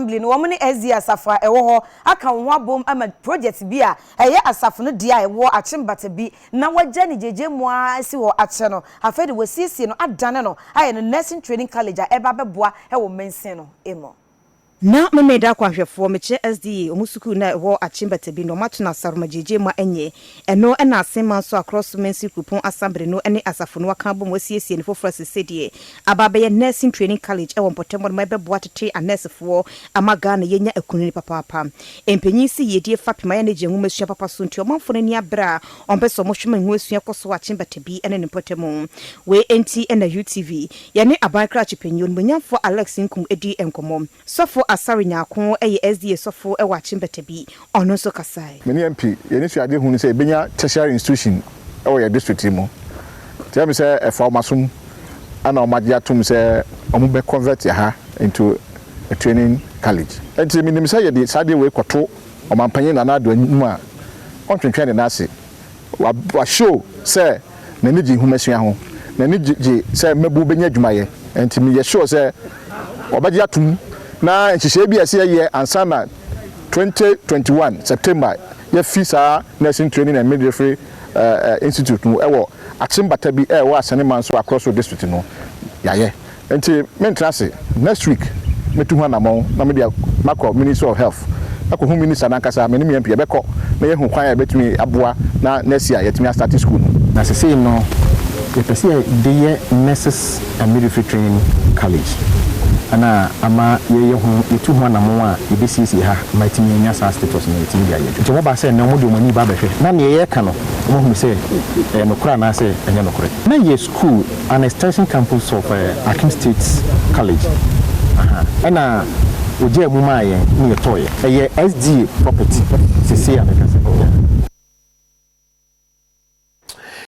Assembly no wɔn ne SDA asafo a ɛwɔ hɔ aka wɔn ho abom ama project bi a ɛyɛ asafo no dea a ɛwɔ Akyem Batabi na wɔagya ne gyegye mu ara asi hɔ akyɛ no. Afei de wɔasiesie no adane no ayɛ no Nursing Training College a ɛreba abɛboa wɔ mansin no mu. Na Memeneda akwanhwɛfoɔ, mekyerɛ SDA, wɔn sukuu no a ɛwɔ Akyem Batabi no, wɔato no Asaroma gyegye mu a ɛnyɛ ɛno na Asenman nso Akorɔ so Mansin Kuropɔn Asambere no ne asafo no aka abom asiesie no foforɔ a sesei deɛ aba abɛyɛ Nursing Training College wɔ mpɔtam hɔ nom a ɛbɛboa tete anɛɛsefoɔ ama Ghana yɛanya akunini papaapa. Mpanyin se yiedie fapem ayɛ ne gye nwomasua papa so nti ɔmanfoɔ no ani abere a wɔmpɛ sɛ wɔhwɛ ma nwomasua kɔ so wɔ Akyem Batabi ne ne mpɔtam. Wei nti na UTV yɛne aban krakye panyin Onimuonyamfoɔ Alex Nkum dii nkɔmmɔ. Sɔfo Asare Nyarko yɛ SDA sɔfo wɔ Akyem Batabi, ɔno nso kasae. Me ne MP yɛn anisoadehu ne sɛ yɛbɛnya tertiary institution wɔ yɛn district yi mu. Nti ɛyɛ me sɛ ɛfa wɔn asom na wɔn agye atom sɛ wɔn bɛ convert ha into a training college. Nti menim sɛ yɛde saa adeɛ wei kɔto Ɔmanpanyin Nana Addo anim a, ɔntwentwɛn ne nan ase. Wa wa show sɛ n'ani gye nhomasua ho, n'ani gye gye sɛ mmabun bɛnya adwuma yɛ. Nti meyɛ sure sɛ ɔbɛgye atom na nhyehyɛe bi a ɛsɛ yɛyɛ ansa na 2021 September yɛafi saa Nursing Training and Midwifery Institute no wɔ Akyem Batabi a ɛwɔ Asene Manso Akorɔso District no yɛayɛ. Nti mentena ase, next week mɛtu ho anamɔn na mede makɔ Ministry of Health akɔhu Minister no ankasa, me ne me MP yɛbɛkɔ na yɛahu kwan a yɛbɛtumi aboa na next year yɛatumi astarte school no. Na sesei no yɛpɛ sɛ yɛde yɛ Nurses and Midwifery Training College na ama yɛyɛ ho yɛtu ho anamɔn a yɛbɛsiesie ha ma atumi anya saa status no yɛatumi de ayɛ adwuma. Nti wɔba sɛ nnɛ wɔde wɔn ani reba abɛhwɛ na neɛ yɛreka no wɔahunu sɛ ɛyɛ nokorɛ anaasɛ ɛnyɛ nokorɛ. Na yɛ school an extension campus of Akim State College aha ɛna wɔgyaa mu maa yɛn na yɛtɔeɛ. Ɛyɛ SDA property sesei a meka sɛ yeah.